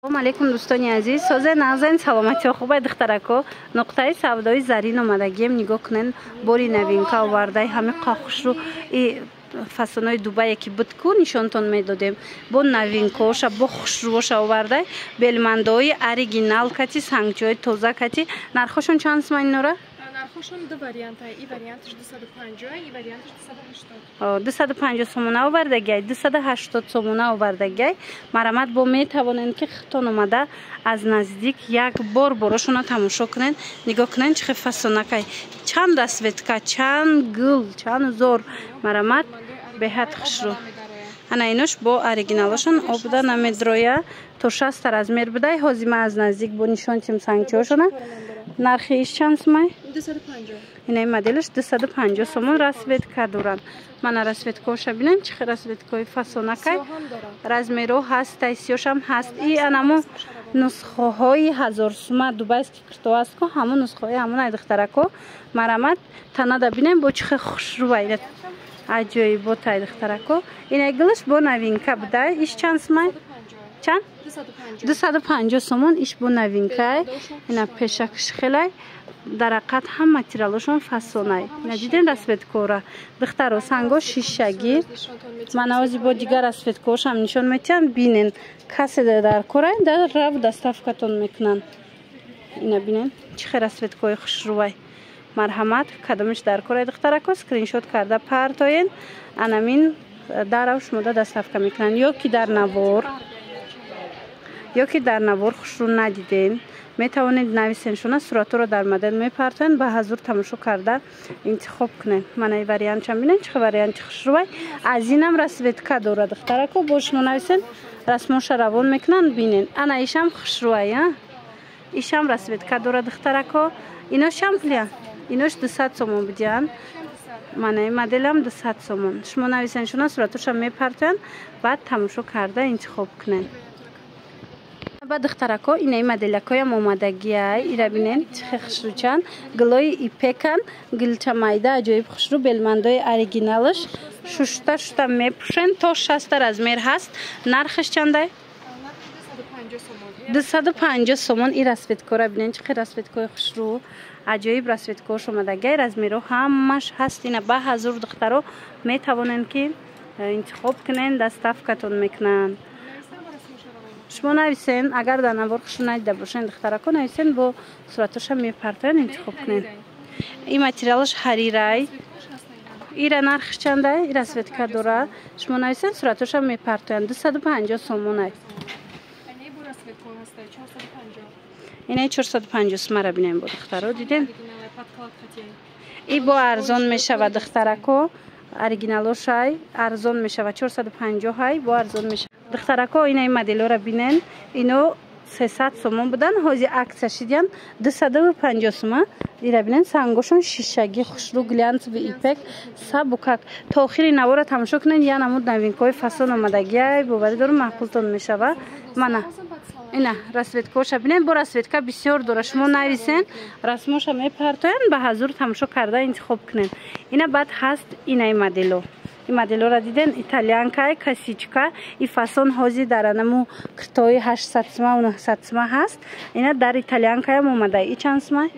Салом алейкум, дӯстони азиз, созе нағзен, саломатиҳо хубай, духтарако. Нуқтаи савдои Зарин омадагием. Нигоҳ кунен, бори новинка овардай, ҳами қахушру и фасонои Дубае ки буд ку, нишонтон медодем, бо новинкоша, бо хушрӯоша овардай, белмандои оригинал кати, сангчои тоза кати. Нархошон чанд суман инора? Нархошон ду варианта: и варианташ 250, и варианташ 280. 250 сомона овардагиай, 280 сомона овардагиай. Марамат, бо метавонед, ки худтон омада аз наздик як бор борошона тамошо кунед. Нигоҳ кунед, чӣ хел фасонакай, чанд расцветка, чанд гул, чанд зор. Марамат, беҳад хушрӯ. Ана инош бо оригиналошон обуда намедроя, то 60 размер будай. Ҳозир ман аз наздик бо нишон тим сангчиҳошона. Нархи иш чанд сумай? 250. Инаи моделаш 250 сомон, расцветка доранд. Мана расцветкаоша бинем, чӣ хел расцветкаҳои фасонакай, размерҳо ҳастай, сиёшам ҳаст. И анамо нусхаҳои 1000 сума дубайский крито аст ку, ҳамон нусхаҳои ҳамон ай, духтарако. Марамат, танада бинем, бо чӣ хел хушрӯвай, аҷоиботай, духтарако. Инаи гулаш бо новинка будай. Иш чанд сумай? Чанд? 250 сомон. Иш бо новинкай. Ина пешакш хелай, дарақат ҳам материалошон фасонай. Ина дидем расцветкора, духтаро, санго шишагӣ. Ман ози бо дигар расцветкаошам нишон метиҳам, бинен. Касе дар корай, дар рав доставкатон мекунанд. Ина бинен, чӣ хел расцветкаҳои хушрӯвай. Марҳамат, кадомиш дар корай, духтарако, скриншот карда партоен, анамин дарав шумода доставка мекунанд. Ё ки дар навор хушрӯ надиден, метавонед нависен шуна, суратҳоро дар модел мепартоен, ба ҳазур тамошо карда интихоб кунед. Мана и вариантшам бинен, чӣ варианти хушрӯвай. Аз инам расцветка дорад, духтарако. Бо шумо нависен, расмоша равон мекунанд, бинен. Ана ишам хушрӯвай, а ишам расцветка дорад, духтарако. Ино шампля, инош 200 сомон будиан. Мана ин моделам 200 сомон. Шумо нависен шуна, суратоша мепартоянд, баъд тамошо карда интихоб кунед. Ба духтарако, инаи моделакоям омадагиай. Ира бинен, чихе хушрӯчан, гулои ипекан, гулча майда, аҷоиб хушрӯ, белмандои оригиналаш, шушта шушта мепӯшен, то 60 размер ҳаст. Нархаш чандай? 250 сомон. И расцветкора бинен, чихе расцветкои хушрӯ, аҷоиб расцветкош омадагиай, размерҳо ҳамаш ҳаст. Ина ба ҳазур, духтаро, метавонен, ки интихоб кунен, доставкатон мекунанд. Шумо нависен, агар дар навор хушу надида бошен, духтарако, нависен, бо суратоша мепартоян, интихоб кунен. Ин материалаш ҳарирай. Ира нархш чандай? Ира расцветка дора. Шумо нависен, суратоша мепартоян, 250 сомонай. Инаи 450 сумара бинем, бо духтаро, дидем. И бо арзон мешавад, духтарако, оригиналошай арзон мешавад, 450-ҳай, бо арзон мешавад. Духтарако, инаи моделора бинен. Ино 300 сомон будан, ҳози акция шидиян, 250 сума. Ира бинен, сангошон шишагӣ, хушрӯ, глянцевый ипек, сабукак. То охири навора тамошо кунед, я намуд новинкаҳои фасон омадагиай, боварӣ дорум, маъқултон мешава. Мана ина расцветкоша бинен, бо расцветка бисёр дора. Шумо нависен, расмоша мепартоян, ба ҳазур тамошо карда интихоб кунед. Ина баъд ҳаст инаи модело. Ин моделора диден, итальянкай, косичка. И фасон ҳози дар анаму киртои 800 сума, 900 сума ҳаст. Ина дар итальянкаям омада. И чанд сума?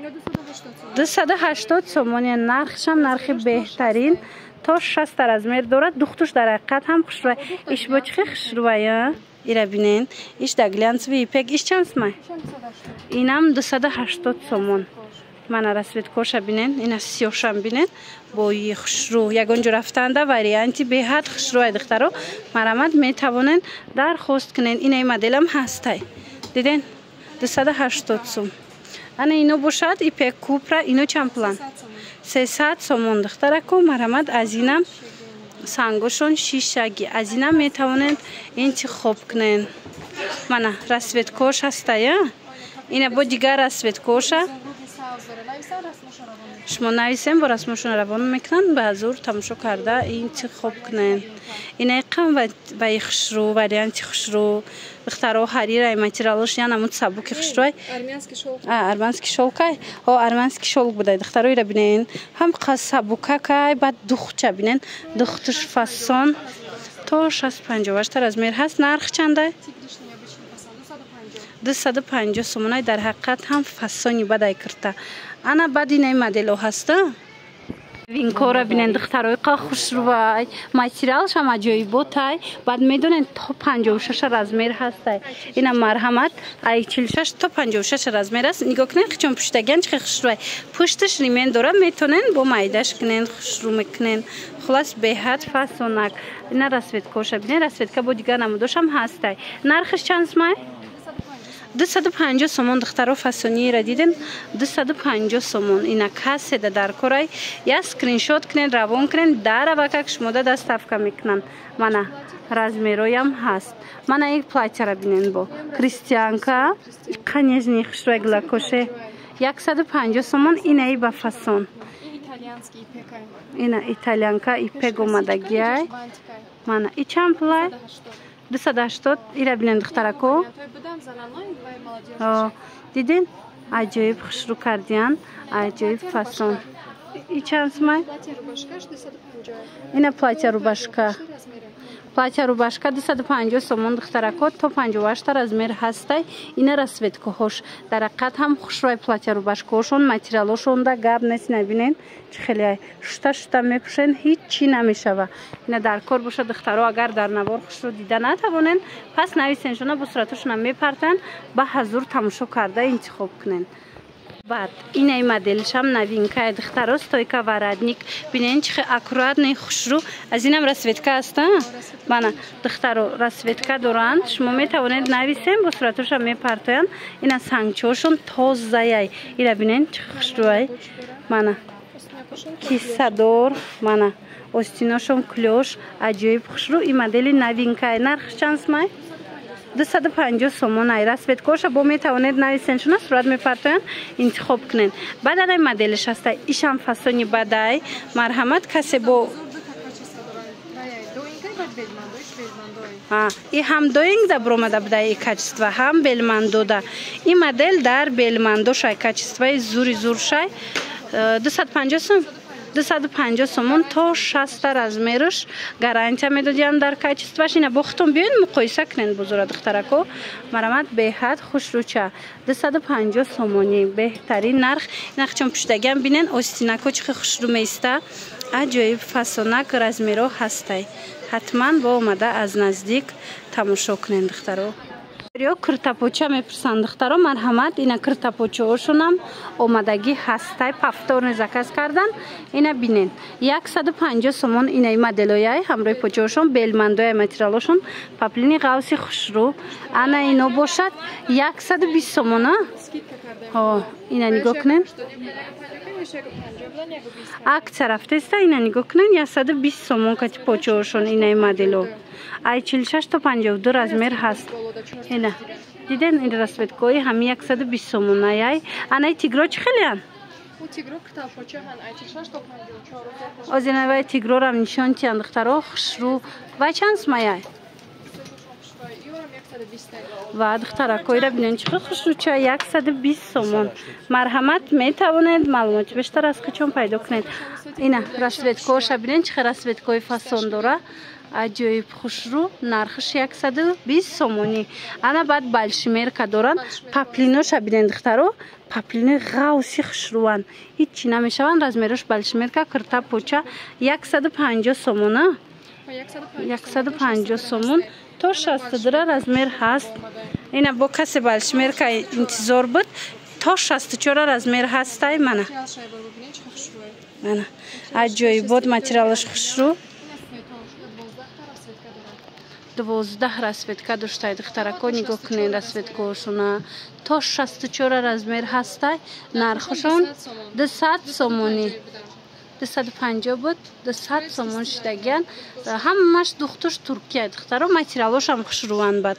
280 сомони. Нархшам нархи беҳтарин, то 60 размер дорад. Духтуш дар ҳақиқат ҳам хушрӯй. Иш бо чӣ хушрӯвай, ира бинен. Иш да глянцевый ипек. Иш чанд сума? Инам 280 сомон. Мана расцветкоша бинен, ина сиёшам бинен, бои хушрӯ. Ягон ҷо рафтанда варианти беҳад хушрӯай, духтаро. Марамат, метавонен дархост кунен. Инаи моделам ҳастай, диден, 280 сум. Ана ино бошад ипек купра. Ино чанд пулан? 300 сомон, духтарако. Марамат, аз инам сангошон шишагӣ, аз инам метавонед интихоб кунен. Мана расцветкош ҳастая, ина бо дигар расцветкоша. Шумо нависем, бо расмошон равон мекунанд, ба ҳазур тамошо карда интихоб кунед. Инаи қам ваи хушрӯ, варианти хушрӯ, духтаро, ҳарирай материалош, я намуд сабуки хушрӯай. Армянский шёлкай, о, армянский шёлк будай, духтаро. Ира бинен, ҳам сабукакай, баъд духча бинен, духтуш фасон, то 60, 58 размер ҳаст. Нарх чандай? 250 сомонай. Дар ҳақиқат ҳам фасони бадай кирта. Ана баъд инаи модело ҳаста. Винкора бинен, духтарои, қа хушрӯвай, материалшам аҷоиботай. Баъд медонен, то 56 размер ҳастай. Ина, марҳамат, ай 46 то 56 размер аст. Нигоҳ кунен, чон пуштагиан чӣ хушрӯвай. Пушташ ремень дора, метонен бо майдаш кунен, хушрӯ мекунен. Хулас, беҳад фасонак. Ина расцветкоша бинен, расцветка бо дигар намудошам ҳастай. Нархаш чанд сумай? 250 сомон, духтаро. Фасониро диден, 250 сомон. Ина каседа дар корай, я скриншот кунен, равон кунен, даравакак шумода доставка мекунанд. Мана размероям ҳаст. Мана ин платьяра бинен, бо крестьянка, конечно, хушрӯй, глакоше, 150 сомон. Инаи ба фасон, ина итальянка, ипек омадагиай. Мана и чанд пулай? 280. Ира бинен, духтарако, диден, аҷоиб хушрӯ кардиян, аҷоиб фасон. И чанд сумай? Ина платья рубашка, платья рубашка 250 сомон, духтарако, то 58 размер ҳастай. Ина расцветкаҳош дар ҳақиқат ҳам хушрӯй. Платья рубашкаҳошон, материалошонда гап нест. Набинен, чӣ хеле шута шута мепӯшен, ҳеҷ чӣ намешава. Ина дар кор боша, духтаро. Агар дар навор хушрӯ дида натавонен, пас нависен шуна, бо суратошона мепартан, ба ҳазур тамошо карда интихоб кунен. Баъд инаи моделшам новинкае, духтаро, стойка воротник. Бинен, чихе аккуратный, хушрӯ. Аз инам расцветка аста. Мана, духтаро, расцветка доранд. Шумо метавонед нависем, бо суратоша мепартоянд. Ина сангчошон тозаяй. Ира бинен, чихе хушрӯай. Мана киссадор, мана остиношон клёш, аҷоиб хушрӯ. И модели новинкае. Нархш чанд сумай? 250 сомон. Ай расцветкоша бо метавонед нависен, шуна сурат мепартоянд, интихоб кунед. Баъд анаи моделиш ҳаста, ишам фасони бадай. Марҳамат, касе бо и ҳам доингда буромада буда и качество, ҳам белмандода. И модел дар белмандо шай, качествои зури зур шай. 250 сум, 250 сомон, то 60 размерш гарантия медодиям дар качествоаш. Ина бо худтон биёед, муқоиса кунед бузура, духтарако. Марамат, беҳад хушрӯча, 250 сомонӣ, беҳтарин нарх. Ина чон пуштагиам бинен, остинако чихе хушрӯ меиста, аҷоиб фасонак. Размеро ҳастай, ҳатман бо омада аз наздик тамошо кунед, духтаро. Ё киртапоча мепурсанд, духтаро, марҳамат, ина киртапочаошонам омадагӣ ҳастай, повторный заказ кардан. Ина бинен, 150 сомон. Инаи моделояй ҳамроҳи почаошон, белмандояй, материалошон паплини ғавси хушрӯ. Ана ино бошад 120 сомона. Ина нигоҳ кунен, акция рафтеста. Ина нигоҳ кунен, 120 сомон кати почаошон. Инаи модело ай 46 то 52 размер ҳаст. Ина диден, ин расцветкои ҳами 120 сомонаяй. Анаи тигро чӣ хелеян? Озинавай тигрорам нишон тиян, духтаро, хушрӯ. Вай чанд сумаяй? Ва духтаракоира бинен, чӣ хушрӯча, 120 сомон. Марҳамат, метавонед маълумоти бештар аз качон пайдо кунед. Ина расцветкоша бинен, чӣ расцветкои фасон дора, аҷоиб хушрӯ. Нархаш 120 сомонӣ. Ана баъд большемерка доранд. Паплиноша бинен, духтаро, паплини ғавси хушрӯванд, ҳеҷ чӣ намешаванд. Размерош большемерка, кирта поча 150 сомона, 150 сомон, то 62 размер ҳаст. Ина бо касе большемерка интизор буд, то 64 размер ҳастай. Мана, мана аҷоибот, материалаш хушрӯ. 12 расцветка доштай, духтарако, нигоҳ кунед расцветкаошона. То 64 размер ҳастай. Нархашон 200 сомонӣ. 250 буд, 200 сомон шидагиян. Ҳамаш духтуш Туркия, духтаро, материалошам хушрӯванд. Бад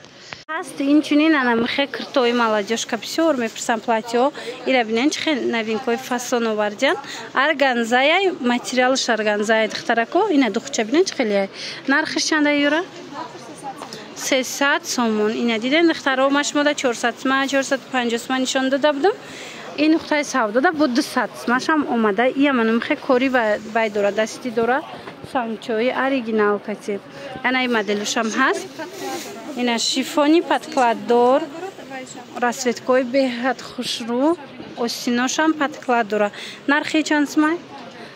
ҳаст инчунин ана михе киртои молодёжка, бисёр мепурсам, платьё. Ира бинен, чӣ хел новинкои фасон овардиян. Органзаяй, материалш органзаяй, духтарако. Ина духча бинен, чӣ хелияй. Нархиш чанда, юра? 300 сомон. Ина диден, духтаро, ма шумода 400 сма, 450 сма нишон дода будам. Ин нуқтаи савдода бо 200 смашам омада. Ияманумхе кори вай дора, дасти дора, сангчои оригинал кати. Ана и моделушам ҳаст. Ина шифони подкладдор. Расцветкои беҳад хушрӯ, остиношам подклад дора. Нархи чанд сумай?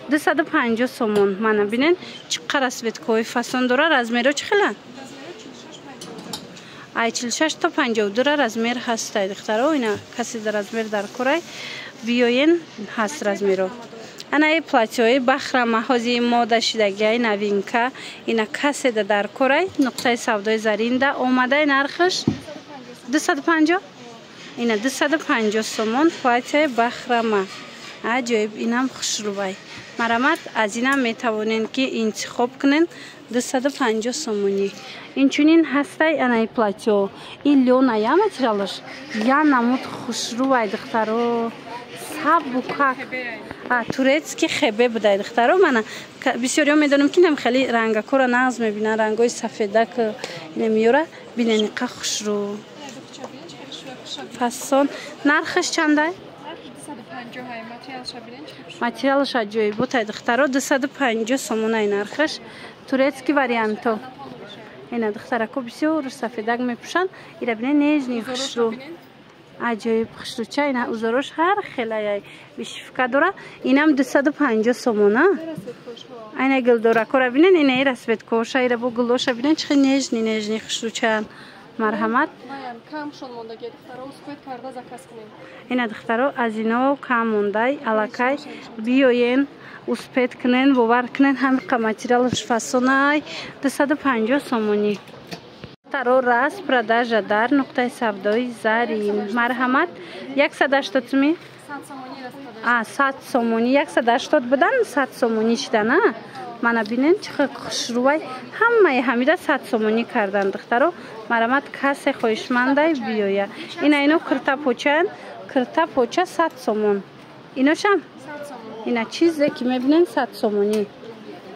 250 сомон. Мана бинен, чӣ қадр расцветкои фасон дора. Размеро чӣ хела? Ай 46 то 52 размер ҳастай, духтаро. Ина касе дар размер дар корай, биёен, ҳаст размеро. Ана и платьои бахрама, ҳози мода шидагиай, новинка. Ина каседа дар корай, нуқтаи савдои Заринда омадай. Нархаш 250, ина 250 сомон платьяи бахрама. Аҷоиб, инам хушрӯвай. Марамат, аз инам метавонен ки интихоб кунен, 250 сомонӣ. Инчунин ҳастай анаи платьё, и лёна я материалаш я намуд хушрӯвай, духтаро, сабукак, турецкий хебе будай, духтаро. Мана бисёриҳо медонам ки нам хеле рангакора нағз мебинанд, рангҳои сафедак ина меёра. Бинен, иқа хушрӯ, фасон. Нархаш чандай? Материалаш аҷоиботай, духтаро, 250 сомонаи нархаш. Турецкий варианто. Ина духтарако бисёр сафедак мепӯшанд. Ира бинен, нежный, хушрӯ, аҷоиб хушрӯча. Ина узорош ҳар хелаяй, вышивка дора. Инам 250 сомона. Айна гулдоракора бинен, ина ира расцветкоша, ира бо гулоша бинен, чӣ хел нежный, нежный, хушрӯчаанд. Марҳамат. Ина духтаро, аз ино кам мондай, аллакай биёен, успеть кунен, бовар кунен, ҳамиқа материалаш фасонай, 250 сомонӣ. Духтаро, распродажа дар нуқтаи савдои Зарин. Марҳамат, 180 суми, 100 сомонӣ. 180 будан, 100 сомонӣ шидана. Мана бинен, чӣ хел хушрӯвай. Ҳамаи ҳамида 100 сомонӣ кардан, духтаро. Марамат, касе хоҳишмандай, биёя. Ина ино кирта почаян, кирта поча 100 сомон. Иношам ина чизе ки мебинен, 100 сомонӣ.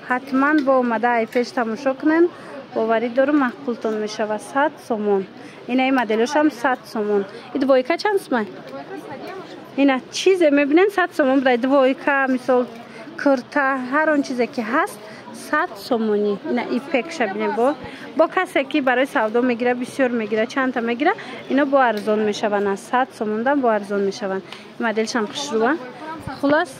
Ҳатман бо омада ай пеш тамошо кунен, боварӣ дорум, маъқултон мешавад. 100 сомон. Ина и моделошам 100 сомон. И двойка чанд сумай? Ина чизе мебинен, 100 сомон будай. Двойка, мисол, курта, ҳар он чизе ки ҳаст, 100 сомонӣ. Ина ипекша бинем. Бо касе ки барои савдо мегира, бисёр мегира, чандта мегира, ино бо арзон мешаванд, аз 100 сомондан бо арзон мешаванд. Моделшам хушрӯва. Хулос,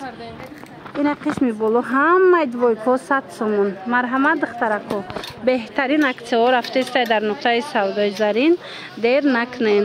ина қисми боло ҳамаи двойко 100 сомон. Марҳамат, духтарако, беҳтарин аксияҳо рафтестай дар нуқтаи савдои Зарин, дер накунен.